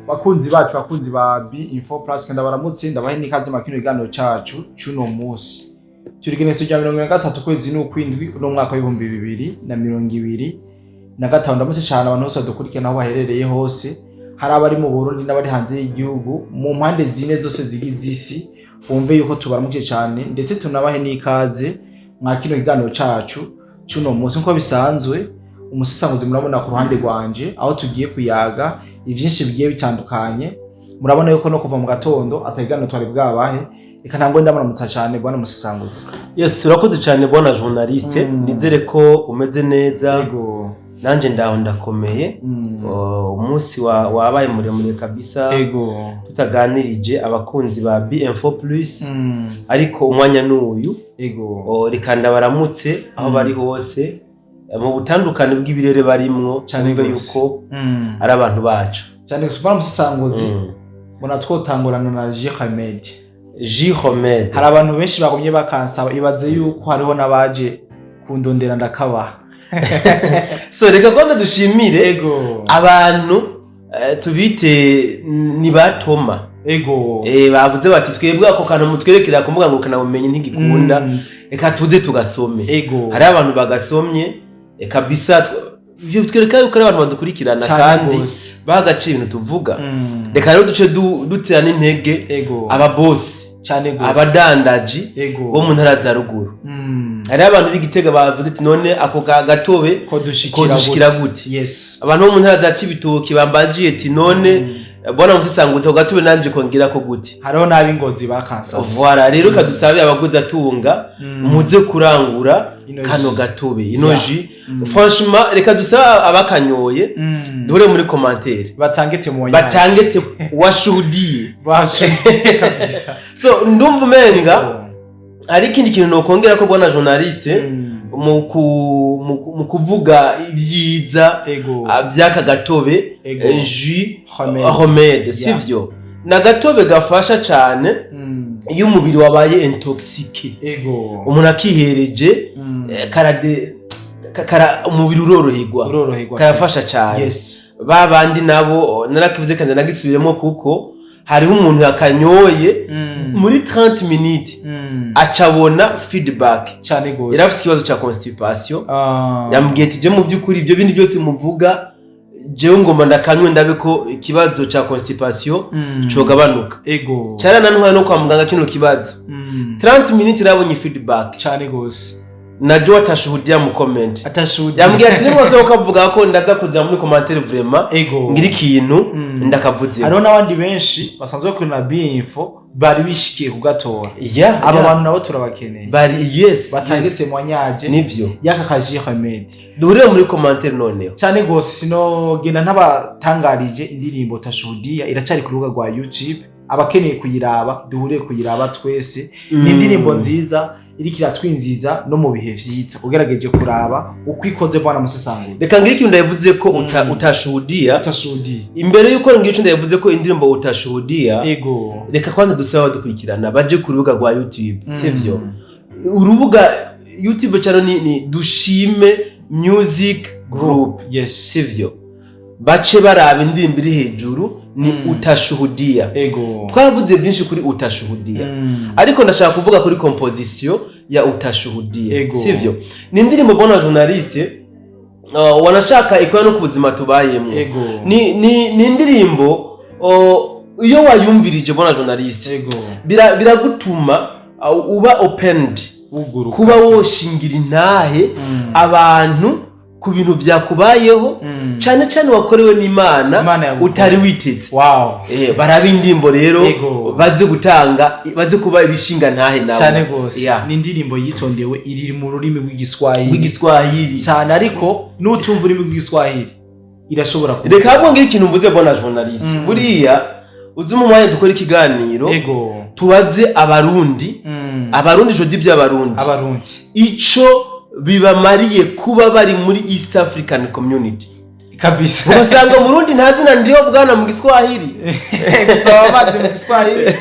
Bakunzi bacu, bakunzi ba B Info Plus, kandi baramutse, ndabahe n'ikaze mu kino kiganiro cacu c'uno munsi. Turi igenekerezo rya 23 kwezi n'ukwindwi, uno mwaka w'2025. Ndamutse cane abantu bose badukurikirana aho baherereye hose, hari abari mu Burundi n'abari hanze y'igihugu, mu mpande zine zose zigize isi, bumve yuko tubaramukije cane, ndetse tunabahe n'ikaze mwa kino kiganiro cacu c'uno munsi. Nk'uko bisanzwe, umusesanguzi murabona ku ruhande rwanje, aho tugiye kuyaga ivyinshi bigiye bitandukanye. Murabona yuko no kuva mu gatondo atakiganiro twari bwabahe. Reka ntabwo ndamuramutsa cane, bwana musesanguzi. Yes, urakoze cyane, bwana journaliste. Nizere ko umeze neza. Ego. Nanje ndaho, ndakomeye. Oh, umunsi wabaye muremure kabisa tutaganirije abakunzi ba B-Info Plus, ariko umwanya n'uyu. Oh, reka ndabaramutse aho bari hose, mu butandukane bw'ibirere barimwo, bumve yuko ari abantu bacu. Cyane gose, bwana musesanguzi. Mbona twotangurana na Jihamed. Jihomed. Hari abantu benshi bagumye bakansaba, ibaze yuko hariho n'abaje kundondera ndakabaha. So reka kwanza dushimire abantu, tubite ni batoma. Bavuze bati: "Twebwe ako kantu mutwerekera ku mbuga ngurukanabumenyi ntigikunda, reka tuze tugasome." Hariho abantu bagasomye, kabisa ibyo bitwereka yuko ari abantu badukurikirana kandi baha agaciro ibintu tuvuga. Reka rero duce dutera n'intege ababosi, abadandaji bo mu ntara za ruguru. Hariho abantu b'Igitega bavuze ati: "None ako gatobe ko dushikira ko dushikira gute?" Abantu bo mu ntara za Cibitoki bambajiye ati: "None bwana musesanguzi, ako gatobe nanje kongera ko gute?" Hariho n'ab'Ingozi bakansavye. Voilà, rero kadusabe abaguzi atunga muze kurangura Ino kano jus. gatobe, ino jus. Franchement, reka dusabe abakanyoye duhure muri commentaire, batange témoignage, batange washuhudiye. Bashuhudiye kabisa. So ndumva umenga hari ikindi kintu nokongera ko, bwana journaliste, mu kuvuga ibyiza by'aka gatobe, jus Remède. Remède, sivyo? Ni agatobe gafasha cyane iyo umubiri wabaye intoxiqué, umuntu akihereje, karade umubiri uroroherwa. Uroroherwa. Karafasha cyane. Ba bandi nabo narakivuze kandi nagisubiremo, kuko hariho umuntu yakanyoye muri 30 minutes acabona feedback. Cyane gose. Yari afite ikibazo cya constipation. Yambwiye ati: "Je mu by'ukuri ibyo bindi byose muvuga, jewe ngomba ndakanywe ndabe ko ikibazo cya constipation cogabanuka." Cyaranantwaye no kwa muganga kino kibazo. 30 minutes yarabonye feedback. Cyane gose. Na jo atashuhudia mu comment. Atashuhudia. Yambwiye ati: "Nimwose ukavuga ko ndaza kuja muri commentaire, vraiment ngira ikintu ndakavuze." Hariho n'abandi benshi basanzwe kuri na B-Info bari bishikiye kugatora. Aba bantu nabo turabakeneye. Bari, yes. Batange témoignage Nivyo. y'aka ka jus Remède. Duhurire muri commentaire noneho. Cyane gose. Sinogenda ntabatangarije indirimbo Tashuhudia, iracari ku rubuga rwa YouTube. Abakeneye kuyiraba, duhurire kuyiraba twese. Ni indirimbo nziza iriko iratwinziza no mu bihe vyiza, ugerageje kuraba uko ikoze, bwana musesanguzi. Reka ngire ikintu ndavuze ko utashuhudia. Utashuhudia. Imbere yuko ngira ico ndavuze ko indirimbo Utashuhudia, reka kwanza dusaba abadukurikirana baje ku rubuga rwa YouTube, sivyo? Urubuga YouTube channel ni Dushime Music Group, sivyo? Bace baraba indirimbo iri hejuru, ni Utashuhudia. Twaravuze byinshi kuri Utashuhudia, ariko ndashaka kuvuga kuri composition ya Utashuhudia, sivyo? Ni indirimbo, bwana journaliste, wanashaka ikora no ku buzima tubayemo. Ni indirimbo, iyo wayumvirije, bwana journaliste, biragutuma uba opened, wuguruka, kuba woshingira intahe abantu ku bintu byakubayeho, cane cane wakorewe n'Imana, Imana yagukoreye. utari witeze. Baraba indirimbo rero, baze gutanga, baze kuba ibishinga ntahe nabo. Cyane gose. Ni indirimbo yitondewe, iri mu rurimi rw'Igiswahili. Rw'Igiswahili. Cyane, ariko n'utumva ururimi rw'Igiswahili irashobora kuba. Reka ahubwo ngire ikintu mvuze, bwana journaliste. Buriya uzi mu mwanya dukora ikiganiro, tubaze Abarundi, Abarundi, jodi by'Abarundi, Abarundi, ico bibamariye kuba bari muri East African Community. Kabisa. Ugasanga Murundi ntazi na ndio bwana mu Giswahili. Gusaba amazi mu Giswahili.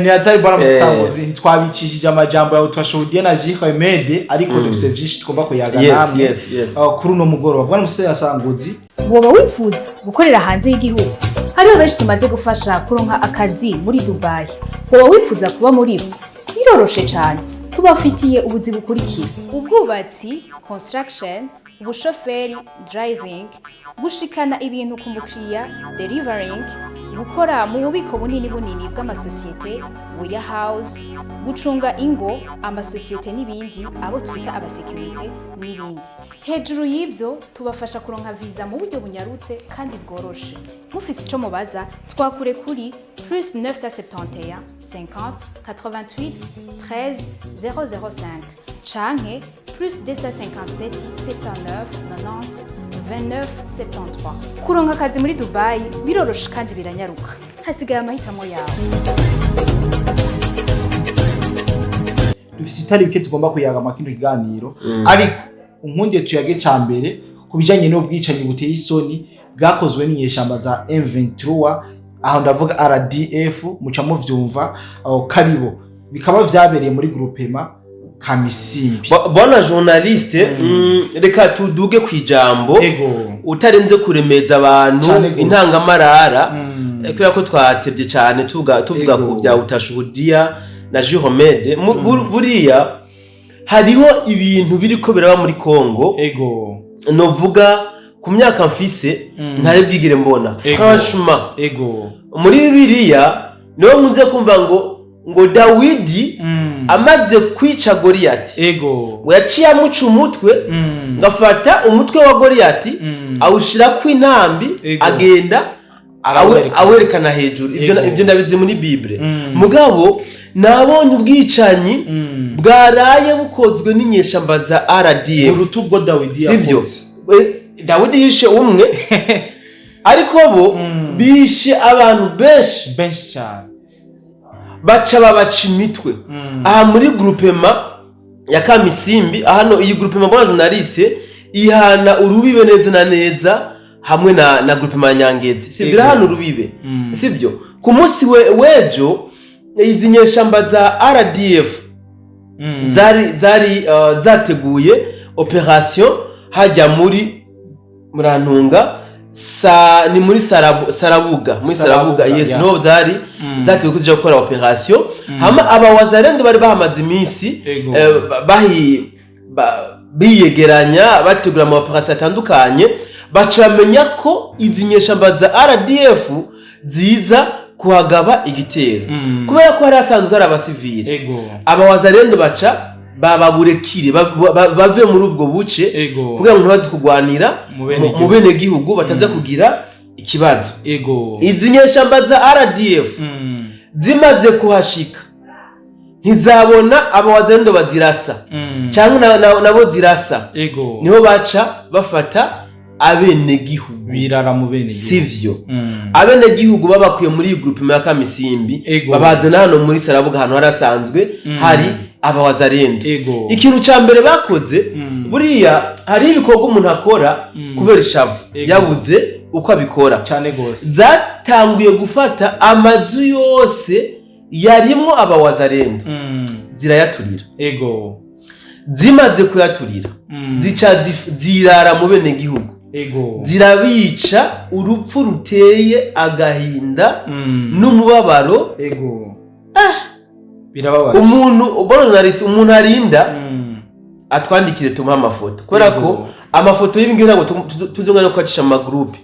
Ni hatari, bwana Musasanguzi. Ntitwabicishije amajambo yawe twashuhudiye na Jihemede, ariko dufise vyinshi tugomba kuyaga namwe kuri uno mugoroba, bwana Musasanguzi. Woba wifuza gukorera hanze y'igihugu? Hariho benshi tumaze gufasha kuronka akazi muri Dubayi. Woba wifuza kuba muri bo? Biroroshe cyane, tubafitiye ubuzi bukurikira: ubwubatsi, construction, ubushoferi, driving, gushikana ibintu ku mukiriya, delivering, gukora mu bubiko bunini bunini bw'amasosiyete, warehouse, gucunga ingo, amasosiyete n'ibindi, abo twita abasekirite n'ibindi. Hejuru y'ibyo, tubafasha kuronka viza mu buryo bunyarutse kandi bworoshe. Mufise ico mubaza, twakure kuri +971 50 88 13 005 canke +257 79 90 29 73. Kuronka akazi muri Dubai biroroshe kandi biranyaruka, hasigaye amahitamo yawe. Dufise itari bike tugomba kuyaga mu kino kiganiro, ariko unkundiye tuyage ca mbere ku bijanye n'ubwicanyi buteye isoni bwakozwe n'inyeshamba za M23. Aho ndavuga RDF, muca muvyumva aho karibo. Bikaba vyabereye muri groupement Kamisimbi. Bwana journaliste, reka tuduge kwijambo utarenze kuremeza abantu Cane gose. intangamarara, kubera ko twatevye cane tuvuga ku bya utashuhudia na Jihomede. Buriya hariho ibintu biriko biraba muri Kongo, novuga ku myaka mfise ntari bwigire mbona, franchement. Muri Bibiliya niho nkunze kumva ngo Dawidi amaze kwica Goliyati, ngo yaciye amuca umutwe, ngafata umutwe wa Goliyati awushirako intambi, agenda Arawerekana. awerekana hejuru. Ibyo ibyo ndabizi muri Bible. Mugabo nabonye ubwicanyi bwaraye bukozwe n'inyeshamba za RDF Buruta ubwo Dawidi sivyo? yakoze. Dawidi yishe umwe, ariko bo bishe abantu benshi. Benshi cyane. Baca babaca imitwe aha muri groupement ya Kamisimbi. Hano iyi groupement, bwana journaliste, ihana urubibe neza na neza hamwe na groupement ya Nyangezi, si birahana urubibe, sivyo? Ku munsi we wejo izi nyeshamba za RDF zari zateguye opération hajya muri Murantunga, sa ni muri Sarabuga, muri Sarabuga, Sarabuga, yes, niho zari zateguye ko zija gukora opération. Hama aba wazalendo bari bahamaze iminsi biyegeranya, bategura ama opération atandukanye, baca bamenya ko izi nyeshamba za RDF ziza kuhagaba igitero. Kubera ko hari hasanzwe hari abasivili, aba wazalendo baca bababurekire bave muri ubwo buce kugira ngo ntibaze kurwanira mu bene mu bene gihugu, bataza kugira ikibazo. Izi nyeshamba za RDF zimaze kuhashika, ntizabona aba wazalendo bazirasa cyangwa nabo zirasa. Niho baca bafata abenegihugu. Birara mu bene. Sivyo? Abenegihugu babakuye muri iyi groupement ya Kamisimbi, babazana hano muri Sarabuga, ahantu harasanzwe hari abawazalendo. Ikintu ca mbere bakoze, buriya hari ibikorwa umuntu akora kubera ishavu, yabuze uko abikora. Cyane gose. Zatanguye gufata amazu yose yarimwo abawazalendo, zirayaturira. Zimaze kuyaturira, zica zirara mu bene gihugu, zirabica urupfu ruteye agahinda n'umubabaro. Birababaje. Umuntu ubona journaliste, umuntu arinda atwandikire tumuhe amafoto, kubera ko amafoto y'ibingibi ntabwo tuzi no kuyacisha mu magroupe.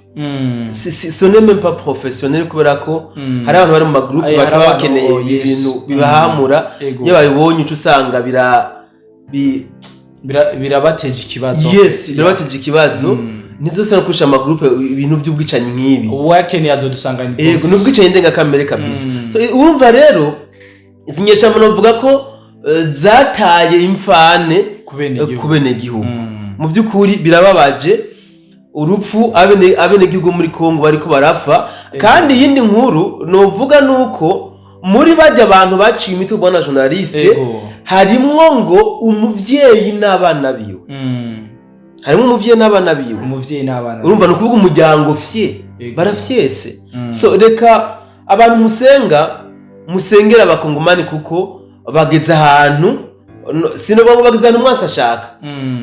Ce n'est même pas professionnel, kubera ko hari abantu bari mu magroupe Aye, hari bataba abantu, bakeneye oh, yes. ibintu bibahamura. Iyo babibonye uca usanga Birabateje ikibazo. Yes, birabateje ikibazo. Ntizose no kurusha amagroupe ibintu by'ubwicanyi nk'ibi. Uwakeneye azodusanga ni Yego, n'ubwicanyi ndengakamere kabisa. So urumva rero izi nyeshamba novuga ko zataye imfane ku bene gihugu. ku bene gihugu. Mu by'ukuri birababaje urupfu abenegihugu muri Kongo bariko barapfa. Kandi iyindi nkuru novuga nuko muri bajya abantu baciye imitwe, bwana journaliste, harimwo ngo umuvyeyi n'abana biwe. Harimo umuvyeyi n'abana biwe. Umuvyeyi n'abana. Urumva, ni ukuvuga umuryango fye barafyese. So reka abantu musenga, musengera Abakongomani, kuko bageze ahantu sinovuga ngo bageze ahantu umwansi ashaka,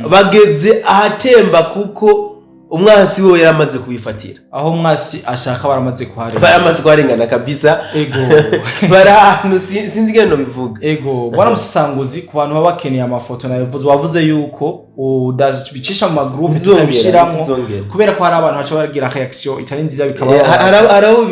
bageze ahatemba, kuko umwansi we yaramaze kubifatira. Aho umwasi ashaka baramaze kuhareba. Baramaze kuharengana kabisa. Bari ahantu sinzi ingene nobivuga. Ego, bwana musasanguzi, ku bantu baba bakeneye amafoto nabivuze, wavuze yuko udabicisha mu magroupe, tutabishiramwo Tuzongera. kubera ko hari abantu baca bagira reaction itari nziza, bikaba Hari aho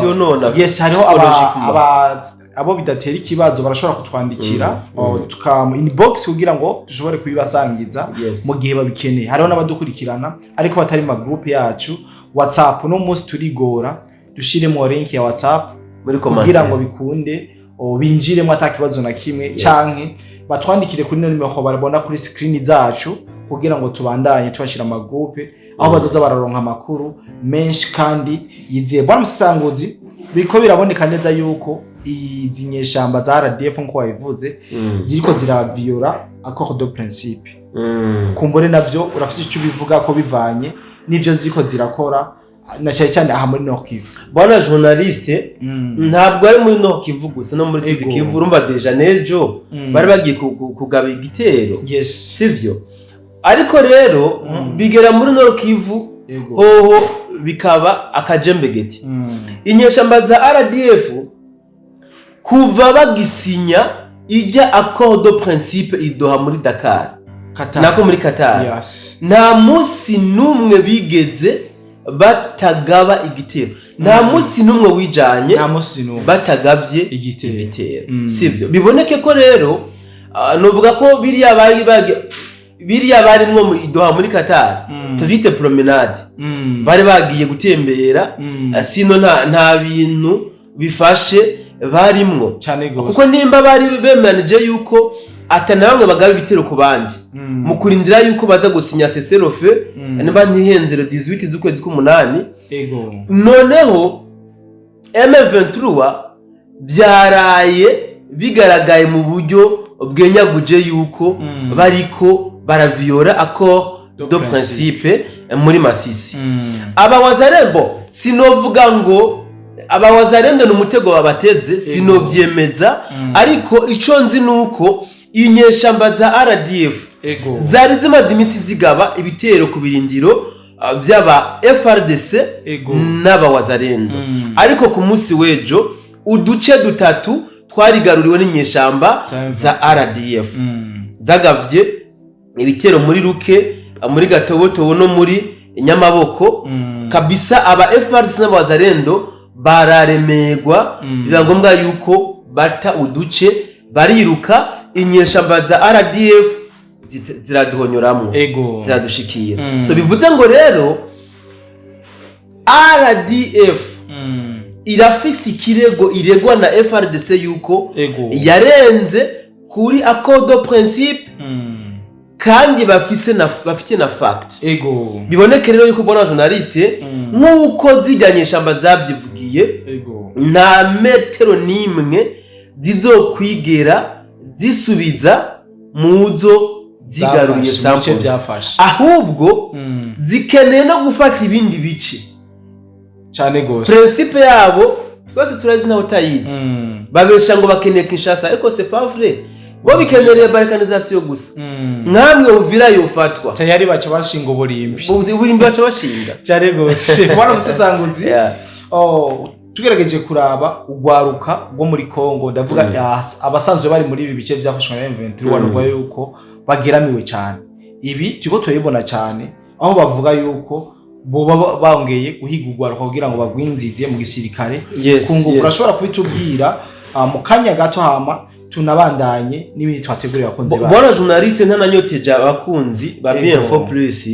vyonona Yes, hariho aba, psychologiquement. abo bidatera ikibazo barashobora kutwandikira, tuka inbox kugira ngo dushobore kubibasangiza mu gihe babikeneye. Hariho n'abadukurikirana ariko batari mu magroupe yacu WhatsApp. No munsi turigora dushiremo link ya WhatsApp muri kugira ngo commentaire. bikunde, binjiremo ata kibazo na kimwe, canke batwandikire kuri no nimero barabona kuri screen zacu kugira ngo tubandanye tubashira amagroupe aho bazoza bararonka amakuru menshi kandi yizeye. Bwana musasanguzi, biriko biraboneka neza yuko izi nyeshamba za RDF, nkuko wabivuze, ziriko ziraviola accord de principe. Kumbure navyo urafise icyo ubivuga ko bivanye n'ivyo ziriko zirakora, na cyane cyane aha muri Nord Kivu. Bwana journaliste, ntabwo ari muri Nord Kivu gusa, no muri Sud Kivu. Urumva déjà n'ejo bari bagiye kugaba igitero, sivyo? Ariko rero bigera muri Nord Kivu hoho bikaba akajembegeti. Inyeshamba za RDF kuva bagisinya ijya accord de principe i Doha muri Dakar, Qatar. nako muri Qatar, nta munsi n'umwe bigeze batagaba igitero, nta munsi n'umwe wijanye Nta munsi n'umwe batagabye igitero. Igitero. Sivyo? Biboneke ko rero novuga ko biriya barimwo mu i Doha muri Qatar, tuvyite promenade, bari bagiye gutembera. Sino nta bintu bifashe barimwo, Cyane gose. kuko nimba bari bemeranije yuko ata na bamwe bagaba ibitero ku bandi mu kurindira yuko baza gusinya cessez-le-feu, niba ntihenze le 18 z'ukwezi k'umunani. Noneho M23 byaraye bigaragaye mu buryo bwenyaguje yuko bariko baraviola accord de de principe muri Masisi. Aba Wazalendo, sinovuga ngo aba Wazalendo ni umutego babateze, sinovyemeza, ariko ico nzi nuko inyeshamba za RDF zari zimaze iminsi zigaba ibitero ku birindiro vy'aba FARDC n'aba Wazalendo, ariko ku munsi w'ejo uduce dutatu twarigaruriwe n'inyeshamba za RDF. Zagavye ibitero muri Ruke, muri Gatobotobo no muri Nyamaboko. Kabisa aba FARDC n'abawazalendo bararemerwa, biba ngombwa yuko bata uduce bariruka. Inyeshamba za RDF ziraduhonyoramwo, ziradushikira. So bivuze ngo rero RDF irafise ikirego iregwa na FARDC yuko yarenze kuri accord de principe, kandi bafite na fact. Biboneke rero yuko, bona journaliste, nk'uko zijya nyeshamba zabyivugiye, nta metero n'imwe zizokwigera zisubiza muzo zigaruriye. Zafashe, mu bice Samples. byafashe. Ahubwo zikeneye no gufata ibindi bice. Cyane gose. Principe yabo twese turazi, ntawe utayizi. Babesha ngo bakeneye Kinshasa, ariko c'est pas vrai, bo bikenereye balkanisation gusa. Nkamwe Uvira yofatwa, Tayari baca bashinga uburimbi. Uburimbi baca bashinga. Cyane gose, bwana musesanguzi. Oh, tugerageje kuraba ugwaruka rwo muri Congo, ndavuga abasanzwe bari muri ibi bice byafashwe na M23, bavuga yuko bageramiwe cyane. Ibi turiko turabibona cyane aho bavuga yuko boba bongeye guhiga ugwaruka kugira ngo bagwinzize mu gisirikare ku nguvu. Urashobora kubitubwira mu kanya gato, hama tunabandanye n'ibindi twateguriye abakunzi bacu. Bwana journaliste, ntananyoteje abakunzi ba BM4 Plus,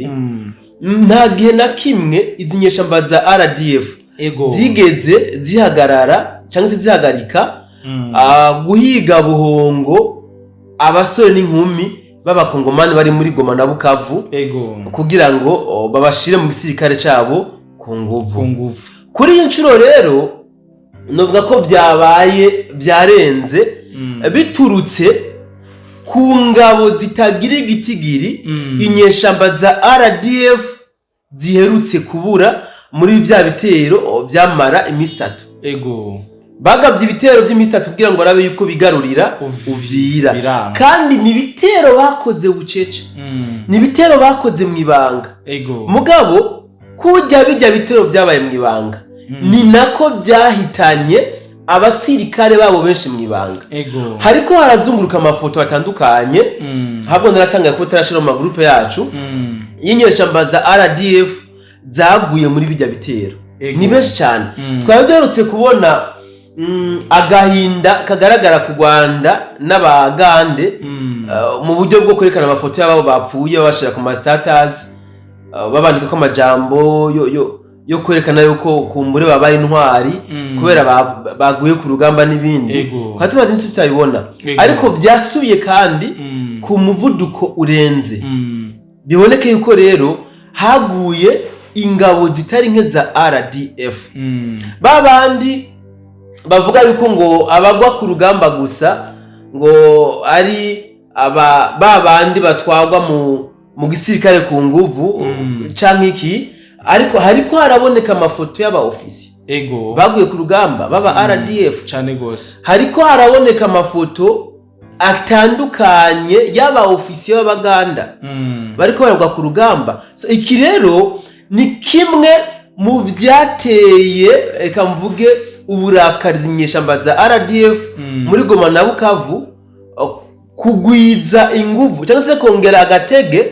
nta gihe na kimwe izi nyeshamba za RDF zigeze zihagarara cyangwa se zihagarika guhiga buhongo abasore n'inkumi b'Abakongomani bari muri Goma na Bukavu kugira ngo babashire mu gisirikare cabo ku nguvu. Ku nguvu. Kuri iyi nshuro rero novuga ko byabaye byarenze, biturutse Ku ngabo zitagira igitigiri inyeshamba za RDF ziherutse kubura muri vya bitero vyamara iminsi 3. Bagavye ibitero vy'iminsi 3 kugira ngo barabe yuko bigarurira Uvira. Biranga. Kandi ni ibitero bakoze bucece, ni ibitero bakoze mu ibanga. Mugabo kujya bijya bitero byabaye mu ibanga, ni nako byahitanye abasirikare babo benshi mu ibanga. Hariko harazunguruka amafoto atandukanye, ahubwo naratangaye ko utarashira mu magroupe yacu, y'inyeshamba za RDF zaguye muri bijya bitero. Ni benshi cyane. Twari duherutse kubona agahinda kagaragara ku Rwanda n'Abagande mu buryo bwo kwerekana amafoto y'ababo bapfuye, babashira ku ma status, babandika ko amajambo yo kwerekana yuko kumbure babaye intwari kubera baguye ku rugamba n'ibindi. Twari tumaze iminsi tutabibona, ariko byasubiye kandi ku muvuduko urenze. Biboneke yuko rero haguye ingabo zitari nke za RDF. Babandi bavuga yuko ngo abagwa ku rugamba gusa ngo ari aba babandi batwagwa mu gisirikare ku nguvu canke iki, ariko hariko haraboneka amafoto y'aba ofisi baguye ku rugamba baba RDF. Cane gose. Hariko haraboneka amafoto atandukanye y'aba ofisiye b'Abaganda bariko baragwa ku rugamba. So iki rero ni kimwe mu vyateye, reka mvuge, uburakari inyeshamba za RDF muri Goma na Bukavu, kugwiza inguvu cyangwa se kongera agatege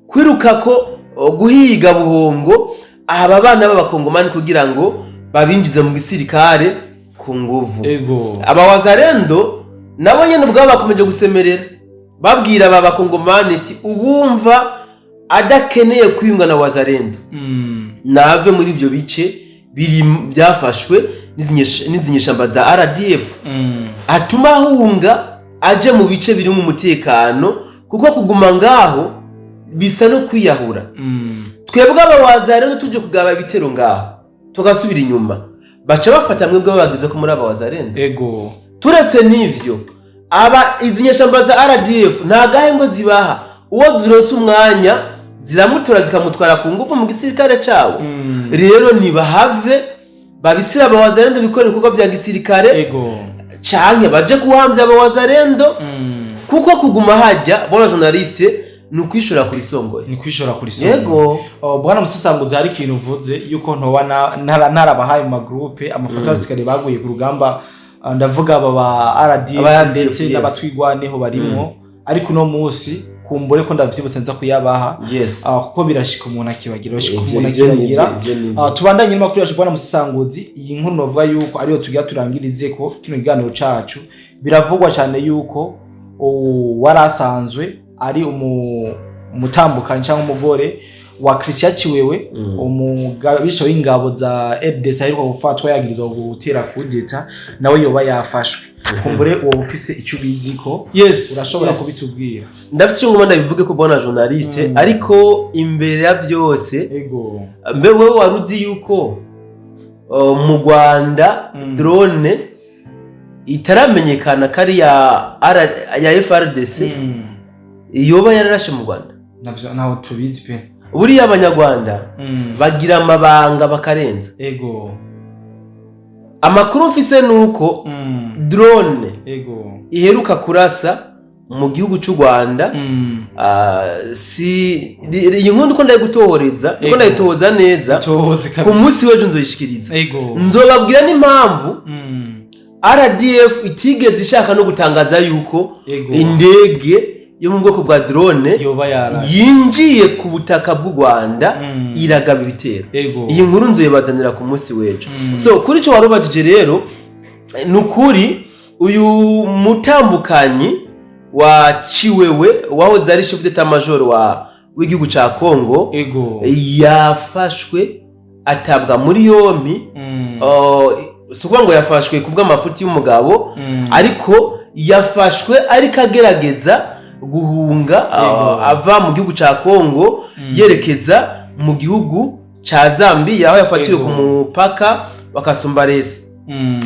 kwiruka ko guhiga buhongo aba bana b'Abakongomani kugira ngo babinjize mu gisirikare ku nguvu. Abawazarendo nabo nyene ubwabo bakomeje gusemerera, babwira aba Bakongomani ati uwumva adakeneye kwiyunga na Wazarendo nave muri ivyo bice biri byafashwe n'izi nyeshamba za RDF, atuma ahunga aje mu bice birimo umutekano, kuko kuguma ngaho bisa no kwiyahura. Twebwe Abawazarendo tuje kugaba ibitero ngaho tugasubira inyuma, baca bafata mwebwe babageze ko muri Abawazarendo. Turetse n'ivyo, aba izi nyeshamba za RDF nta gahe zibaha. Uwo zirose umwanya ziramutora, zikamutwara ku ngufu mu gisirikare cawo. Rero nibahave babisira Abawazarendo bikora ibikorwa bya gisirikare, canke baje guhamvya Abawazarendo, kuko kuguma hajya, bona journaliste, ni ukwishora kuri songoye. Ni kwishora kuri songo. Yego. Oh, bwana Musasanguzi, hari ikintu uvuze yuko ntoba narabahaye mu magroupe amafoto y'abasirikare baguye ku rugamba. Ndavuga aba ba RDF Aba RDF, ndetse n'abatwigwaneho barimwo, ariko uno munsi kumbure ko ndavyibutse nza kuyabaha. Kuko birashika umuntu akibagira, birashika umuntu akibagira. Ivyo ni byo. Tubandanye n'amakuru yacu, bwana Musasanguzi. Iyi nkuru novuga yuko ariyo tugira turangirize ko kino kiganiro cacu. Biravugwa cyane yuko wari asanzwe ari umutambukanyi cyangwa umugore wa Christian Chiwewe, umugabisha w'ingabo za RDC aheruka gufatwa yagirizwa gutera kudeta, nawe yoba yafashwe. Kumbure uwo ufise icyo ubizi ko urashobora kubitubwira. Ndafise icyo ngomba ndabivuge ko, bona journaliste, ariko imbere ya byose, mbe wewe wari uzi yuko mu Rwanda drone itaramenyekana ko ari ya FRDC yoba yararashe mu Rwanda? Navyo ntaho tubizi pe. Buriya Abanyarwanda bagira amabanga bakarenza. Amakuru mfise ni uko drone iheruka kurasa mu gihugu cy'u Rwanda, si iyi nkuru ndiko ndayigutohoreza, ndiko ndayitohoza neza. Tohoze Ku kabisa. munsi w'ejo nzoyishikiriza. Nzobabwira n'impamvu RDF itigeze ishaka no gutangaza yuko indege yo mu bwoko bwa drone yoba yaraje yinjiye ku butaka bw'u Rwanda, iragaba ibitero. Iyi nkuru nzoyibazanira ku munsi w'ejo. So kuri ico warubajije rero, ni ukuri uyu mutambukanyi wa Ciwewe wahoze ari chef d'état major wa w'igihugu ca Congo yafashwe, atabwa muri yompi. Si ukuvuga ngo yafashwe ku bw'amafuti y'umugabo, ariko yafashwe ariko agerageza guhunga, ava mu gihugu ca Congo yerekeza mu gihugu ca Zambia, aho yafatiwe ku mupaka wa Kasumbalesa.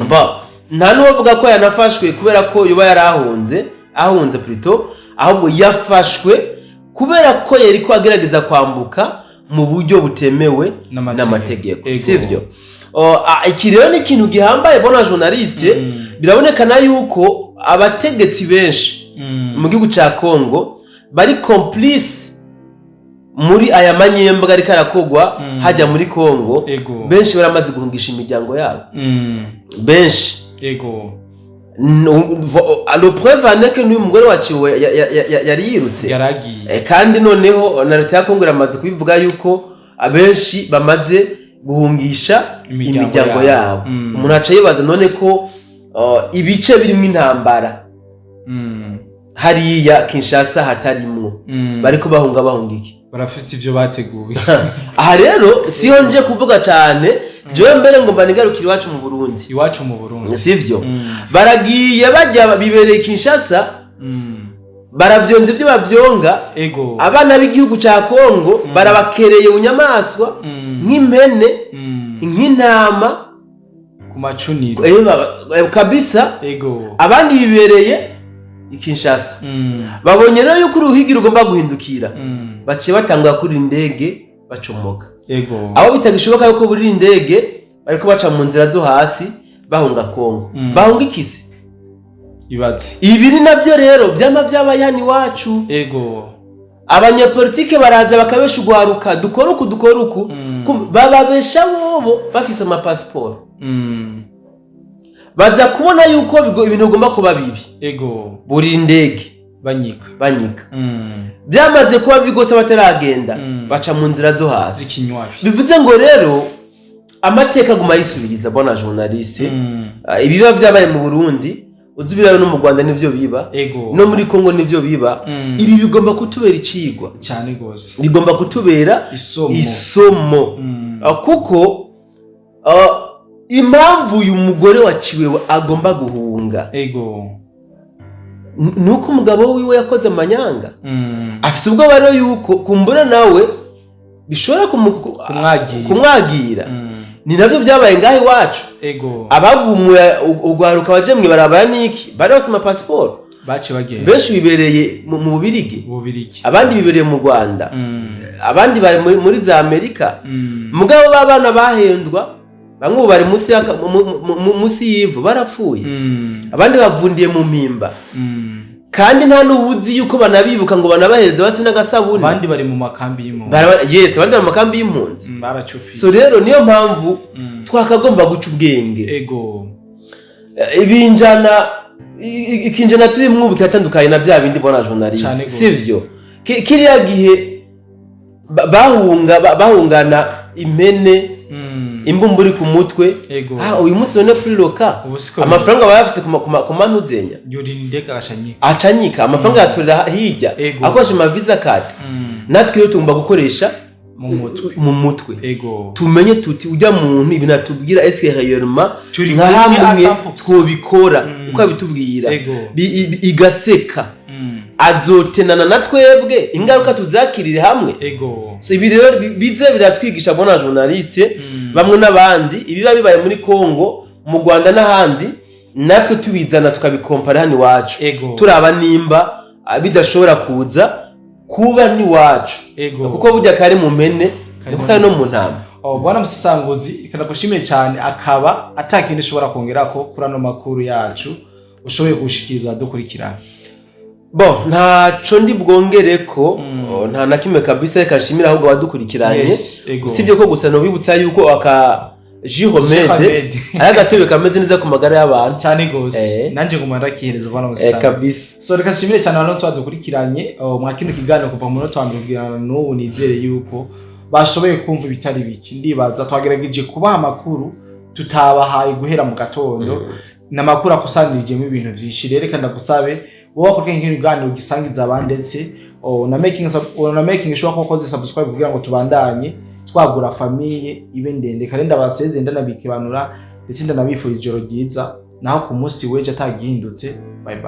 Ba nta n'uwavuga ko yanafashwe kubera ko yoba yarahunze, ahunze plutôt. Ahubwo yafashwe kubera ko yariko agerageza kwambuka mu buryo butemewe n'amategeko, sivyo? Oh, iki rero ni ikintu gihambaye, bona journaliste. Birabonekana yuko abategetsi benshi mu gihugu ca Congo bari complice muri aya manyembwa ariko arakogwa hajya muri Congo. Benshi baramaze guhungisha imiryango yabo, benshi. Le preuve en est que n'uyu mugore waciwe yari yirutse. Yaragiye. Kandi noneho na leta ya Kongo iramaze kubivuga yuko abenshi bamaze guhungisha imiryango imiryango yabo. yabo. Umuntu aca yibaza none ko ibice birimo intambara hariya Kinshasa hatarimwo, bariko bahunga iki? Barafite ivyo bateguye. Aha rero siho nje kuvuga cyane jewe, mbere ngo mbanigarukire iwacu mu Burundi. Iwacu mu Burundi. Sivyo? Baragiye bajya bibereye Kinshasa, baravyonza ivyo bavyonga. Abana b'igihugu ca Kongo barabakereye bunyamaswa nk'impene, nk'intama ku macuniro. Kabisa. Abandi bibereye i Kinshasa. Babonye rero yuko uruhigi rugomba guhindukira, baciye batangura kuri indege bacomoka. Abo bitagishoboka yuko burira indege, bariko baca mu nzira zo hasi bahunga Kongo. Bahunga ikise? Ibaze. Ibi ni navyo rero vyama vyabaye hano iwacu. Abanyepolitike baraza bakabesha ugwaruka: dukora uku, dukora uku. Bababesha bobo bafise amapasiporo. Baza kubona yuko ibintu bigomba kuba bibi, burira indege, banyika. Banyika. Byamaze kuba bibi rwose bataragenda, baca mu nzira zo hasi. Z'ikinywabi. Bivuze ngo rero amateka aguma yisubiriza, bona journaliste. Ibiba vyabaye mu Burundi uzi ibiraro, no mu Rwanda nivyo biba, no muri Kongo nivyo biba. Ibi bigomba kutubera icigwa. Cyane gose. Bigomba kutubera isomo. Isomo. Kuko impamvu uyu mugore waciwe agomba guhunga nuko umugabo wiwe yakoze amanyanga. Afise ubwoba rero yuko kumbura nawe bishobora kumwagira. Kumwagira. Ni navyo vyabaye ngaho iwacu. Abagumuye ugwaruka baje mw'ibarabara niki? Bari bafise amapasiporo. Bace bagenda. Benshi bibereye mu Bubirigi, Bubirigi. abandi bibereye mu Rwanda, abandi bari muri za Amerika. Mugabo b'abana bahendwa, bamwe ubu bari munsi munsi y'ivu barapfuye, abandi bavundiye mu mpimba, kandi nta n'uwuzi yuko banabibuka ngo banabahereze basi n'agasabuni. Abandi bari mu makambi y'impunzi. Yes, abandi bari mu makambi y'impunzi. Baracupiye. So rero niyo mpamvu twakagomba guca ubwenge. Ibinjana ikinjana turimwo ubu kiratandukanye na bya bindi, bona journaliste. Cane gose. Sivyo? Kiriya gihe bahunga bahungana impene, imbumburi ku mutwe. Ah, uyu munsi none kuri loka ubu siko. amafaranga bayafise ku manuzenya. Yurira indege agashanyika. Acanyika amafaranga, yatorera hirya, akoresha ama visa card. Natwe rero tugomba gukoresha mu mutwe. Mu mutwe. Tumenye tuti ujya muntu ibintu atubwira, est-ce que réellement turi nka kumwe hamwe à 100%. twobikora uko abitubwira, igaseka, azotenana na twebwe, ingaruka tuzakirire hamwe. So ibi rero bize biratwigisha, bona journaliste, bamwe n'abandi, ibiba bibaye muri Congo, mu Rwanda n'ahandi, natwe tubizana tukabikompara hano iwacu, turaba nimba bidashobora kuza kuba n'iwacu. Kuko burya kari mu mpene kari niko mu kari no mu ntama. Oh, bwana Musasanguzi, reka ndagushimiye cyane. Akaba atakindi ushobora kongerako kuri ano makuru yacu ushoboye gushikiriza dukurikirana? Bon, ntaco ndi bwongereko. Oh, nta na kimwe kabisa. Reka nshimire ahubwo abadukurikiranye. Yes, ego. Usibye ko gusa nobibutsa yuko aka jus remède Remède. ari agatebe kameze neza ku magara y'abantu. Cyane gose. Nanje nguma ndakihereza, bwana Musasanguzi. Kabisa. So reka nshimire cyane abantu bose badukurikiranye, oh, mwa kino kiganiro kuva mu munota wa mbere kugera n'ubu. Nizere yuko bashoboye kumva ibitari biki. Ndibaza twagerageje kubaha amakuru tutabahaye guhera mu gatondo. Ni amakuru akusanirijemo ibintu vyinshi. Rero reka ndagusabe wowe wakurikiranye kino kiganiro ugisangiza abandi, ndetse oh, na making sure ko wakoze subscribe kugira ngo tubandanye twagura famille ibe ndende. Kandi ndabaseze, ndanabikibanura, ndetse ndanabifuriza ijoro ryiza, naho ku munsi w'ejo atagihindutse. Bye bye.